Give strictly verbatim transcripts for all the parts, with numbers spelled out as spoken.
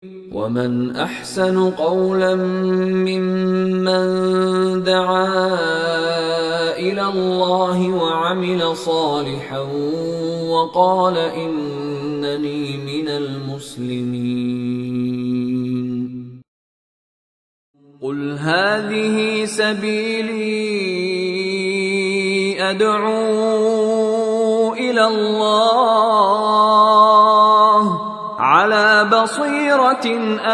ومن أحسن قولا ممن دعا إلى الله وعمل صالحا وقال إنني من المسلمين. قل هذه سبيلي أدعو إلى الله على بصيرة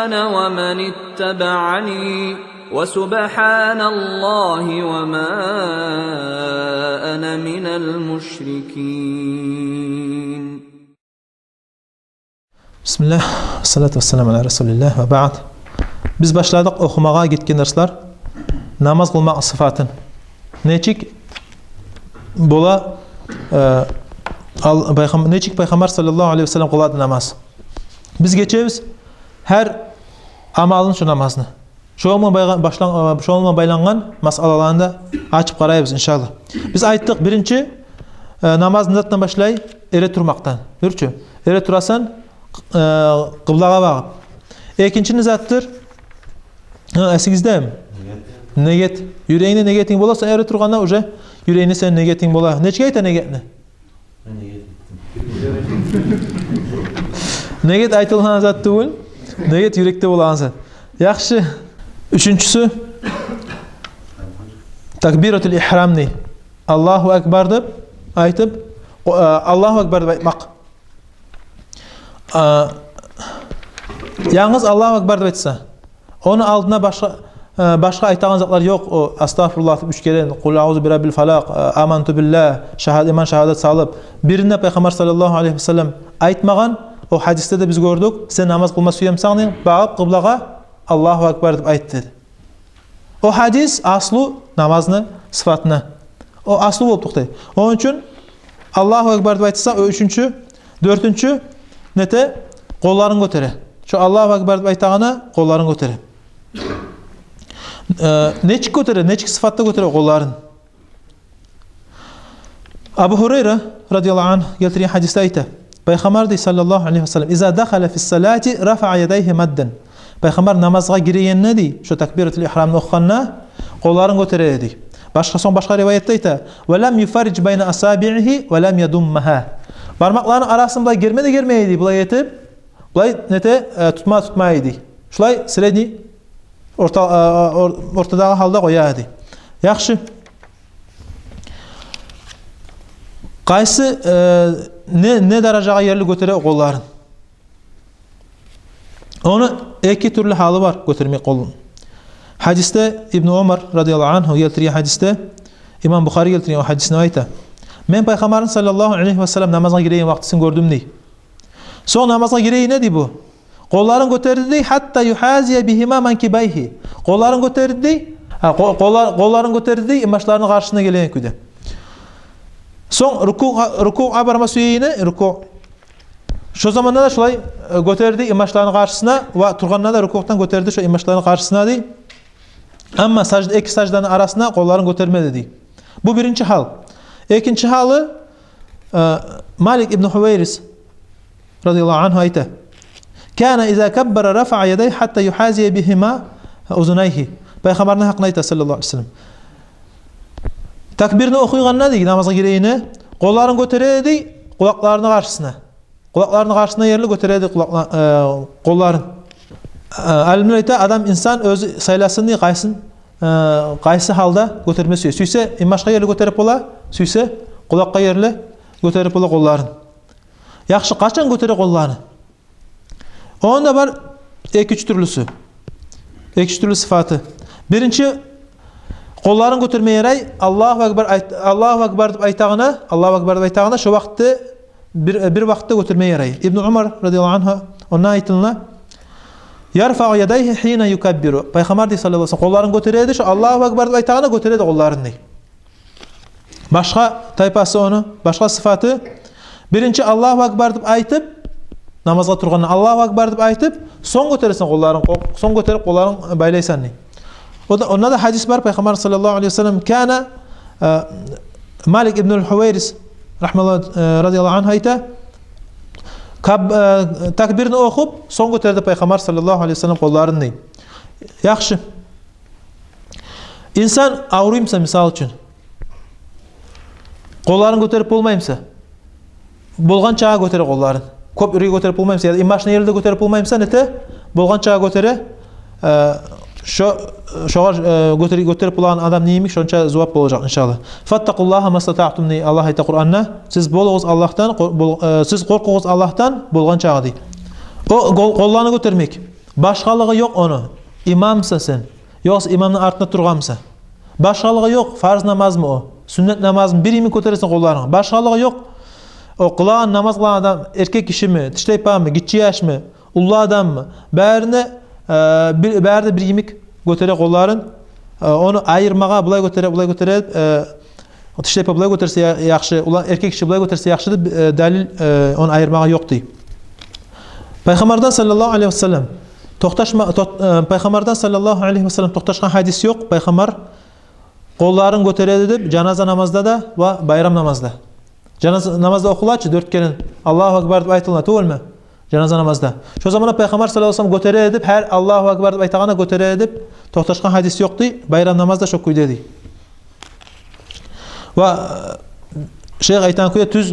أنا ومن اتبعني وسبحان الله وما أنا من المشركين. Бисмиллагь, ассалату вассаламу аля расулиллагь, ва баъд. Биз башладыкъ охумагъа гетген дарслар намаз къылмакъны сыфатын. Нечик бола, э, ал-, пайхам-, нечик Пайхаммар саллаллагьу алейгьи ва саллам къыла эди намаз. Биз гечебиз гьар амалын шо намазны. Шо булан байгъа-, башлан-, э, шо булан байлангъан масъалаланы да ачып къарайбыз, иншаллагь. Биз айтдыкъ, биринчи, э, намазны затдан башлай, эретурмакъдан. Дюр чю. Эретурасан, э, къыблагъа багъып. Экинчи не затдыр? Гьа, эсигиздеми? Негет. Негет. Юрегингде негетинг бола, сен эретургъанда уже юрегингде сени негетинг бола. Нечик айта негетни? Негет айтылгъан зат тюгюл. Негет юрекде болагъан зат. Яхшы. Уьчюнчюсю, такбиратул ихрам дей. Аллагьу акбар деп айтып, о, э, Аллагьу акбар деп айтмакъ. Э, янгыз Аллагьу акбар деп айтса, ону алдына башгъа, э, башгъа айтагъан затлар ёкъ. О, астагъфируллагь деп уьч керен, къул аузу бираббил фалакъ, э, аманту биллагь, шагьад-, иман шагьадат салып. Бирин де Пайхаммар саллаллагьу алейгьи ва саллам айтмагъан. О гьадисде де биз гёрдюк, сен намаз къылма сюемсенг, багъып къыблагъа, Аллагьу акбар деп айт деди. О гьадис аслу намазны сыфатына. О аслу болуп токътай. Ону учун Аллагьу акбар деп айтса, о уьчюнчю, дёртюнчю, нете, къолларын гётере. Шо Аллагьу акбар деп айтагъанда къолларын гётере. Э, нечик гётере, нечик сыфатда гётере къолларын? Абу Гьурайра радияллагьу ангьу гелтирген гьадисде айта. Пайхаммар дей саллаллагьу алейгьи ва саллам: «Иза дахала фис салати рафаа ядайгьи маддан». Пайхаммар намазгъа гирегенде дей, шо такбиратул ихрамны охугъанда къолларын гётере эди дей. Башгъа, сонг башгъа риваятда айта: «Ва лам юфарриж байна асабигьи ва лам ядуммагьа». Бармакъларыны арасын булай герме де гермей эди, булай этип, булай нете, э, тутма да тутмай эди. Шулай средний, орта, э, ор-, ортадагъы гьалда къоя эди. Яхшы. Къайсы, э, не, не даражагъа ерли гётере къолларын? Ону эки тюрлю гьалы бар гётермек къолун. Гьадисде Ибну Умар радияллагьу ангьу гелтирген гьадисде, имам Бухари гелтирген о гьадисни айта: «Мен Пайхаммарны саллаллагьу алейгьи ва саллам намазгъа гиреген вакътисин гёрдюм», – дей. Сонг намазгъа гирегенде дей бу, къолларын гётерди дей, «хатта юхазия бигьима манкибайгьи». Къолларын гётерди дей. Гьа, къо-, къоллар-, къолларын гётерди дей, инбашларыны къаршысына гелеген кюйде. Сонг рукугъгъа, рукугъгъа барма сюегенде, рукугъ. Шо заманда да шулай, э, гётерди инбашларыны къаршысына, ва тургъанда да рукугъдан гётерди шо инбашларыны къаршысына дей. Амма сажд-, эки сажданы арасына къолларын гётермеди дей. Бу биринчи гьал. Экинчи гьалы, э, Малик ибну Хувайрис радияллагьу ангьу айта: «Кана иза каббара рафаа ядайгьи хатта юхазия бигьима узунайгьи». Пайхаммарны гьакъында айта саллаллагьу алейгьи ва саллам. Такбирни охуйгъанда дей, намазгъа гирегенде, къолларын гётере эди къулакъларыны къаршысына. Къулакъларыны къаршысына ерли гётере эди къулакъла-, э, къолларын. Э, алимлер айта, адам, инсан оьзю сайласын дей, къайсын, э, къайсы гьалда гётерме сюе. Сюйсе, инбашгъа ерли гётерип бола, сюйсе, къулакъгъа ерли гётерип бола къолларын. Яхшы, къачан гётере къолларын? Онда бар эки-уьч тюрлюсю. Эки-уьч тюрлю сыфаты. Биринчи, къолларын гётерме ярай, Аллагьу акбар айт-, Аллагьу акбар деп айтагъанда, Аллагьу акбар деп айтагъанда, шо вакътиде бир, бир вакътиде гётерме ярай. Ибну Умар радияллагьу ангьу ондан айтылына: «Ярфау ядайгьи хина юкаббиру». Пайхаммар дей саллаллагьу алейгьи ва саллам къолларын гётере эди, шо Аллагьу акбар деп айтагъанда гётере эди къолларын дей. Башгъа тайпасы ону, башгъа сыфаты: биринчи Аллагьу акбар деп айтып, намазгъа тургъанда Аллагьу акбар деп айтып, сонг гётересен къолларын, къо-, сонг гётерип къолларын байлайсан дей. О да, онда да гьадис бар, Пайхаммар саллаллагьу алейгьи ва саллам, кана, э, Малик ибну аль-Хувайрис, рахмаллагь, э, радияллагьу ангьу айта: Каб-, э, такбирни охуп, сонг гётерди Пайхаммар саллаллагьу алайгьи ва саллам къолларын дей. Яхшы. Инсан авруй буса, мисал учун, къолларын гётерип болмай буса, болгъанчагъа гётере къолларын. Кёп ерге гётерип болмай буса, яда инг башына ерли де гётерип болмай буса, нете, болгъанчагъа гётере, э, шо, шогъар, э, гётери-, гётерип болагъан адам не йимик, шонча зувап болажакъ, иншаллагь. «Фаттакъуллагьа мастатаътум», дей Аллагь, айта Къуранда. Сиз болугъуз Аллагьдан, къор-, бол-, э, сиз къоркъугъуз Аллагьдан болгъанчагъа, дей. О къол-, къолланы гётермек. Башгъалыгъы ёкъ ону. Имамсан сен, ёгъесе имамны артында тургъанмысан? Башгъалыгъы ёкъ, фарз намазмы о, сюннет намазмы, бир йимик гётересен къолларынгны. Башгъалыгъы ёкъ. О къылагъан, намаз къылагъан адам эркек кишими, тиштайпамы, гиччи яшмы, уллу адаммы, барине, э, бир, бари де бир йимик гётере къолларын. Э, ону айырмагъа, булай гётере, булай гётере, э, тиштайпа булай гётерсе я-, яхшы, улан, эркек киши булай гётерсе яхшы деп, э, далил, э, ону айырмагъа ёкъ, дей. Пайхаммардан саллаллагьу алайгьи ва саллам токъташма-, токъ-, э, Пайхаммардан саллаллагьу алайгьи ва саллам токъташгъан гьадис ёкъ, Пайхаммар къолларын гётереди деп жаназа намазда да ва байрам намазда. Жаназа намазда охула чы дёрт керен «Аллагьу акбар» деп айтыла, тюгюлмю? Жаназа намазда. Шо заманда Пайхаммар саллаллагьу алайгьи ва саллам гётереди деп, гьар «Аллагьу акбар» деп айтагъанда гётереди деп токъташгъан гьадис ёкъ, дей, байрам намазда шо кюйде, дей. Ва, э, шейх айтагъан кюйде тюз,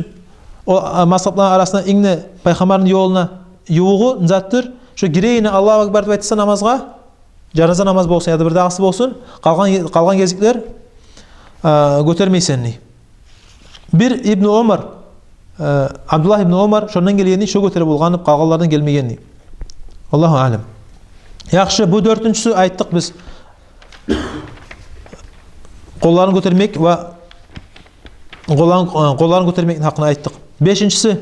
о, а, мазгьапланы арасында инг де Пайхаммарны ёлуна ювугъу затдыр, шо гирегенде «Аллагьу акбар» деп айтса намазгъа, жаназа намаз болсун яда бир дагъысы болсун, къалгъан, къалгъан гезиклер, э, гётермейсен, дей. Бир Ибну Омар, э, Абдуллагь ибну Омар, шондан гелген, дей, шо гётере болгъан, къалгъанлардан гелмеген, дей. Аллагьу аълам. Яхшы, бу дёртюнчюсю, айтдыкъ биз. Къолларын гётермек ва къолларын, э, къолларын гётермекни гьакъында айтдыкъ. Бешинчиси,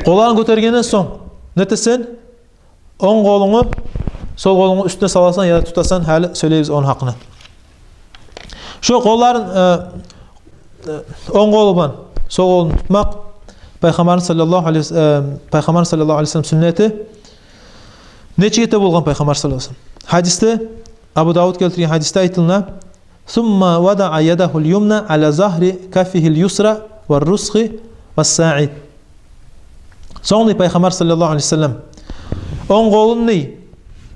къолларын гётергенден сонг нетесен? Онг къолунгну сол къолунгну уьстюне саласан яда тутасан, гьали сёйлейбиз ону гьакъында. Шо къолларын, э, э, онг къолу булан сол къолун тутмакъ Пайхаммарны саллаллагьу алайгьи ва с-, э, Пайхаммарны саллаллагьу алайгьи ва саллам сюннети. Нечик эте болгъан Пайхаммар саллаллагьу алайгьи ва саллам? Гьадисде, Абу Давуд гелтирген гьадисде айтылына: «Сумма вадаъа ядагьул юмна аля загьри каффигьил юсра ва русгъи ва саид». Сонг, дей, Пайхаммар саллаллагьу алайгьи ва саллам онг къолун, дей,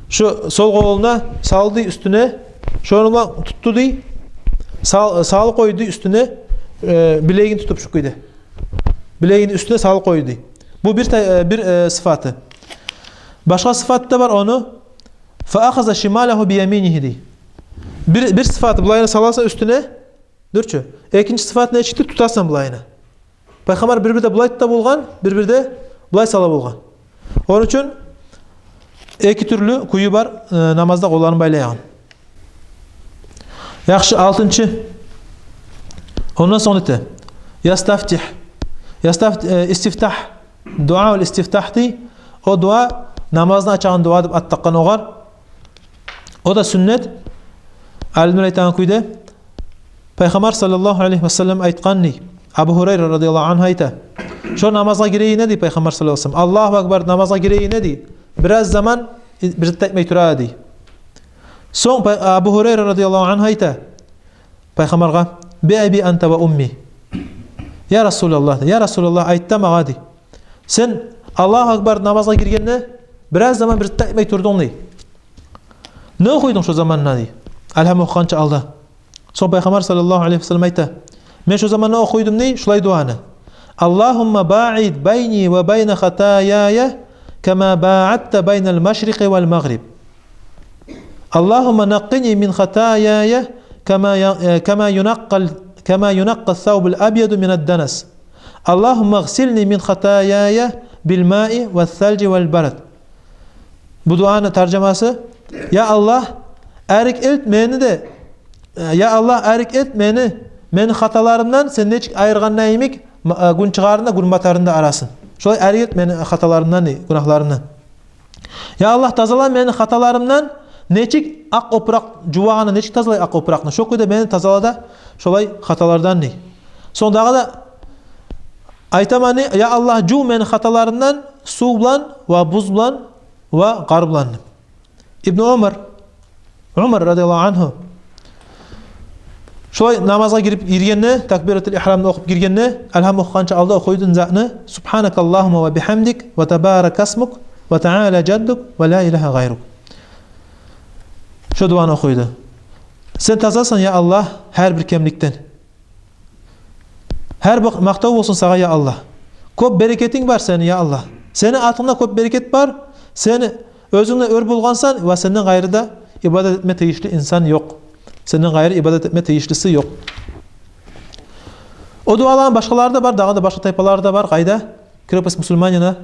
шо сол къолуна салды, дей, уьстюне, шону булан тутду, дей, сал-, салып къойду, дей, уьстюне, э, билегин тутуп, шу кюйде. Билегин уьстюне салып къойду, дей. Бу бир та-, э, бир, э, сыфаты. Башгъа сыфаты да бар ону. «Фа ахаза шималагьу би яминигьи», дей. Бир, бир сыфаты, булайына саласан уьстюне, дюр чю. Экинчи сыфаты нечикди? Тутасан булайына. Пайхаммар бир-бирде булай тута болгъан, бир-бирде булай сала болгъан. Ону учун эки тюрлю кюю бар, э, намазда къолларын байлайгъан. Яхшы, алтынчы. Ондан сонг эте. Ястафтигь. Ястафт-, э, истифтагь. Дуаул истифтагь, дей. О дуа намазны ачагъан дуа деп ат такъгъан огъар. О да сюннет. Алимлер айтагъан кюйде, Пайхаммар саллаллагьу алайгьи ва саллам айтгъан, дей. Абу Гьурайра радияллагьу ангьу айта: «Шо намазгъа гирегенде, — дей Пайхаммар саллаллагьу алайгьи ва саллам, — Аллагьу акбар деп намазгъа гирегенде, — дей, — бираз заман бир зат да айтмай тура», — дей. Сонг Пай-, Абу Гьурайра радияллагьу ангьу айта Пайхаммаргъа: «Би аби анта ва умми». «Я Расулаллагь, — дей, — я Расулаллагь, айт да магъа, — дей, — сен Аллагьу акбар деп намазгъа гиргенде бираз заман бир зат да айтмай турдунг, — дей. — Не охуйдунг шо заманда?» — дей. Алгьам охугъанча алда. Сонг Пайхаммар саллаллагьу алайгьи ва саллам айта: «Мен шо заманда охуйдум, — дей, — шулай дуаны: Аллагьумма баъид байни ва байна хатаяя кама баъадта байнал машрикъи вал магъриб. Аллагьумма накъкъини мин хатаяя кама я-, э, кама юнаккъал, кама юнаккъас савбул абъяду минад данас. Аллагьумма гъсилни мин хатаяя бил маи вас салжи вал барад». Бу дуаны таржамасы: «Я Аллагь, арек эт мени де, э, я Аллагь, арек эт мени, мени хаталарымдан, сен нечик айыргъанда йимик, ма-, э, гюн чыгъарында, гюн батарында арасын. Шолай арек эт мени хаталарымдан, — дей, — гюнагьларымдан. Я Аллагь, тазала мени хаталарымдан, нечик акъ опуракъ жувагъанда нечик тазалай акъ опуракъны, шо кюйде мени тазала да шолай хаталардан», — дей. Сонг дагъы да айтаман, дей: «Я Аллагь, жув мени хаталарымдан сув булан ва буз булан ва къар булан». Ибну Умар, Умар радияллагьу ангьу, Шолай намазгъа гирип, гиргенде, такбиратул ихрамны охуп гиргенде, Алгьам охугъанча алда охуйду затны: «Субгьанакаллагьумма ва бигьамдик, ва табаракасмук, ва таала жаддук, ва ла илагьа гъайрук». Шо дуаны охуйду. Сен тазасан, я Аллагь, гьар бир кемликден. Гьар бир макътав болсун сагъа, я Аллагь. Кёп берекетинг бар сени, я Аллагь. Сени атынгда кёп берекет бар. Сени оьзюнг де оьр болгъансан ва сенден гъайры да ибадат этме тийишли инсан ёкъ. Сенден гъайры ибадат этме тийишлиси ёкъ. О дуаланы башгъалары да бар, дагъы да башгъа тайпалары да бар. Къайда? «Крепость мусульманина»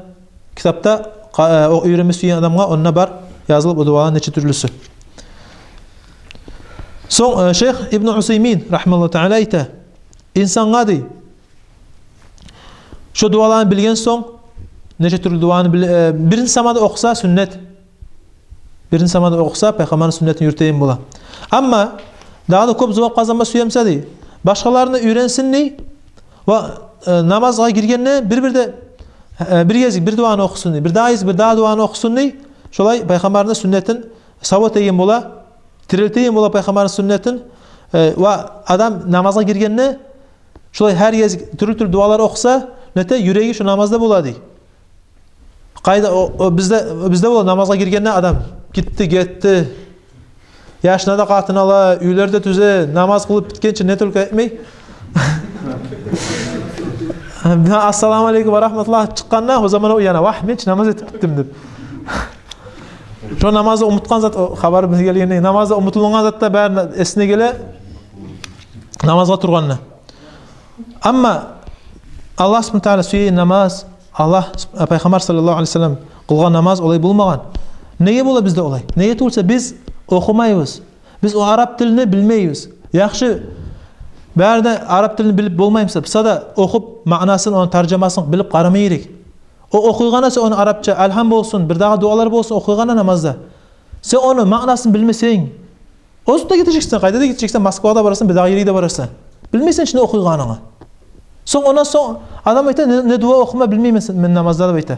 китапда, къа-, э, о уьйренме сюеген адамгъа онда бар язылып о дуаланы нече тюрлюсю. Сонг, э, шейх Ибн Усаймин, рагьимагьуллагьу таала, айта: инсангъа, дей, шо дуаланы билген сонг, нече тюрлю дуаны бил-, э, бирин сама да охуса, сюннет. Бирин сама да охуса, пайхаммарны сюннетин юрютеген бола. Амма дагъы да кёп зувап къазанма сюе буса, дей, башгъаларына уьйренсин, дей, ва, э, намазгъа гиргенде бир-бирде, э, бир гезик бир дуаны охусун, дей, бир дагъы гезик бир дагъы дуаны охусун, дей. Шолай пайхаммарны сюннетин сав этеген бола, тирилтеген бола пайхаммарны сюннетин. Э, ва адам намазгъа гиргенде шолай гьар гезик тюрлю-тюрлю дуалар охуса, нете, юреги шо намазда бола, дей. Къайда, о, о, бизде, бизде бола намазгъа гиргенде адам гитди, гетди. Яшына да къатын ала, уьйлер де тюзе, намаз къылып битгенче не только этмей. «Ассаламу алейкум ва рагьматуллагь» чыкъгъанда, о заман о уяна: «Вагь, мен чи намаз этип битдим», — деп. Шо намазны унутгъан зат, о хабар бизге гелгенде, намазны унутулгъан зат да бары эсине геле намазгъа тургъанда. Амма Аллагь субгьанагьу ва таала сюеген намаз, Аллагь, пайхаммар саллаллагьу алейгьи ва саллам къылгъан намаз олай болмагъан. Неге бола бизде олай? Неге тюгюл буса, биз охумайбыз. Биз о арап тилни билмейбиз. Яхшы, бары да арап тилни билип болмай буса, буса да охуп маънасын, ону таржамасын билип къарама герек. О охуйгъанда сен ону арапча, Алгьам болсун, бир дагъы дуалар болсун, охуйгъанда намазда, сен ону маънасын билмесенг, озуп да гетежексен, къайда да гетежексен, Москвагъа да барасан, бир дагъы ерге де барасан. Билмейсен чи не охуйгъанынгны. Сонг, ондан сонг адам айта: «Не, не дуа охума билмеймен мен намазда», — деп айта.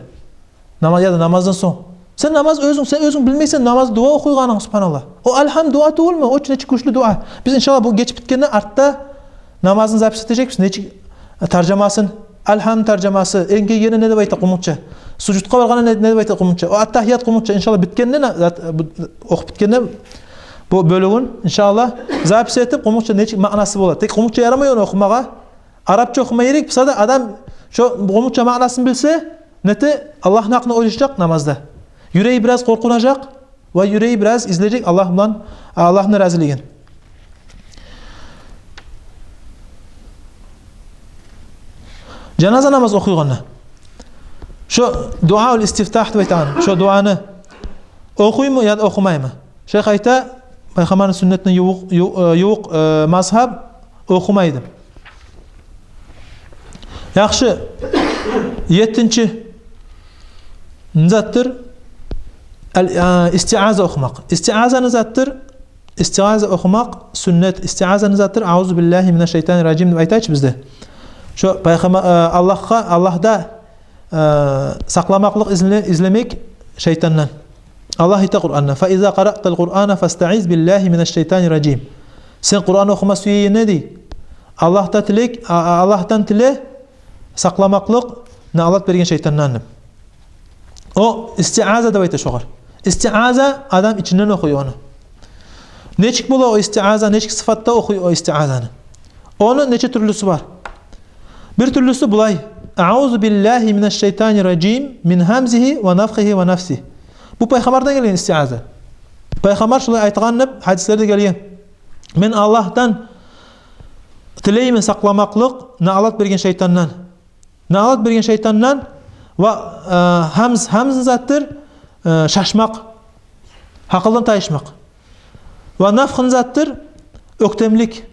Намаз, яда намаздан сонг. Сен намаз оьзюнг, сен оьзюнг билмейсен намаз дуа охуйгъанынгны, субгьаналлагь. О Алгьам дуа тюгюлмю? О чу нечик гючлю дуа. Биз, иншаллагь, бу гечип битгенде артда намазны запись этежекбиз. Нечик таржамасын, Алгьамны таржамасы, энгейгенде не деп айта къумукъча, сужудгъа баргъанда не, не деп айта къумукъча, о аттагьият къумукъча, иншаллагь, битгенде на-, зат-, бу, охуп битгенде бу бёлюгюн, иншаллагь, запись этип, къумукъча нечик маънасы бола. Тек къумукъча ярамай ону охумагъа. Арапча охума герек буса да, адам шо къумукъча маънасын билсе, нете, Аллагьны гьакъына ойлашажакъ намазда. Юреги бираз къоркъунажакъ ва юреги бираз излежек Аллагь булан, Аллагьны разилигин. Жаназа намаз охуйгъанда, шо дуаул истифтагь деп айтагъан шо дуаны охуйму яда охумаймы? Шейх айта, пайхаммарны сюннетине ювукъ, ю-, э, ювукъ, э, мазгьаб охумайды. Яхшы, еттинчи не затдыр? Ал-, э, истиаза охумакъ. Истиаза не затдыр? Истиаза охумакъ сюннет. Истиаза не затдыр? «Аузу биллагьи минаш шайтанир ражим» деп айтайчы бизде. Шо пайхамма-, э, Аллагьгъа, Аллагьда э, сакъламакълыкъ изле-, излемек шайтандан. Аллагь айта Къуранда: «Фа иза къараътал Къуръана фастаиз биллагьи минаш шайтанир ражим». Сен Къуран охума сюегенде, дей, Аллагьда тилек, а, а, Аллагьдан тиле сакъламакълыкъ, налат берген шайтандан, деп. О истиаза деп айта шогъар. Истиаза адам ичинден охуй ону. Нечик бола о истиаза, нечик сыфатда охуй о истиазаны? Ону нече тюрлюсю бар. Бир тюрлюсю булай: «Аузу биллагьи минаш шайтанир ражим, мин гьамзигьи ва нафхигьи ва нафсигь». Бу пайхаммардан гелген истиаза. Пайхаммар шулай айтгъан деп гьадислерде гелген. Мен Аллагьдан тилеймен сакъламакълыкъ налат берген шайтандан. Налат берген шайтандан. Ва, э, гьамз, гьамз не затдыр? Э, шашмакъ. Гьакъылдан тайышмакъ. Ва нафх не затдыр? Оьктемлик.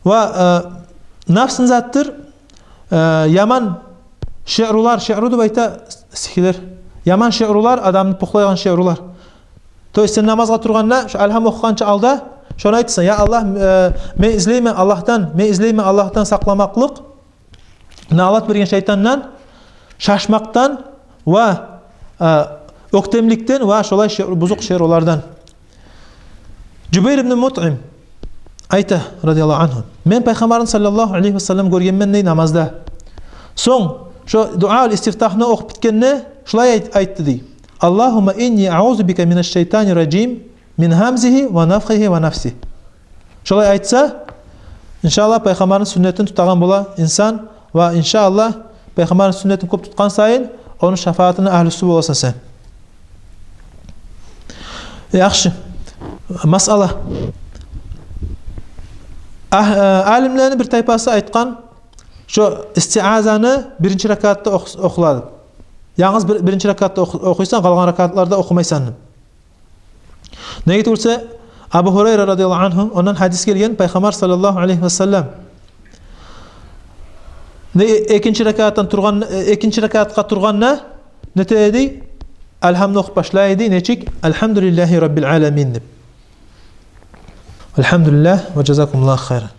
Ва, э, нафс не затдыр? Э, яман шиърулар, шиъру деп айта сихилер. Яман шиърулар, адамны пухлайгъан шиърулар. То есть сен намазгъа тургъанда, шо Алгьам охугъанча алда шону айтасан: «Я Аллагь, э, мен излеймен Аллагьдан, мен излеймен Аллагьдан сакъламакълыкъ налат берген шайтандан, шашмакъдан ва, э, оьктемликден ва шолай ши-, бузукъ шиърулардан». Жубайр ибн Мутъим, айта, радияллагьу ангьу: «Мен Пайхаммарны, саллаллагьу алайгьи ва саллам, гёргенмен, – дей, – намазда. Сонг шо дуаул истифтагьны охуп битгенде, шулай айт-, айтды, – дей. – Аллагьумма инни аузу бика минаш шайтани ражим, мин гьамзигьи ва нафхигьи ва нафсигьи». Шолай айтса, иншааллагь, Пайхаммарны сюннетин тутагъан бола инсан, ва иншааллагь, Пайхаммарны сюннетин кёп тутгъан сайын, ону шафаатыны агьлюсю боласан сен. Яхшы. Масъала. Агь-, э, алимлени бир тайпасы айтгъан, шо истиазаны биринчи ракаатда ох-, охулады. Янгыз бир, биринчи ракаатда ох-, охуйсан, къалгъан ракаатларда охумайсан деп. Неге тюгюлсе, Абу Гьурайра, радияллагьу ангьу, ондан гьадис гелген, Пайхаммар, саллаллагьу алайгьи ва саллам, не, экинчи ракаатдан тургъан, э, экинчи ракаатгъа тургъанда, нете эди? Алгьамны охуп башлай эди. Нечик? «Алгьамдулиллагьи раббил аламин» деп. Алгьамдулиллагь, ва жазакумуллагьу хайран.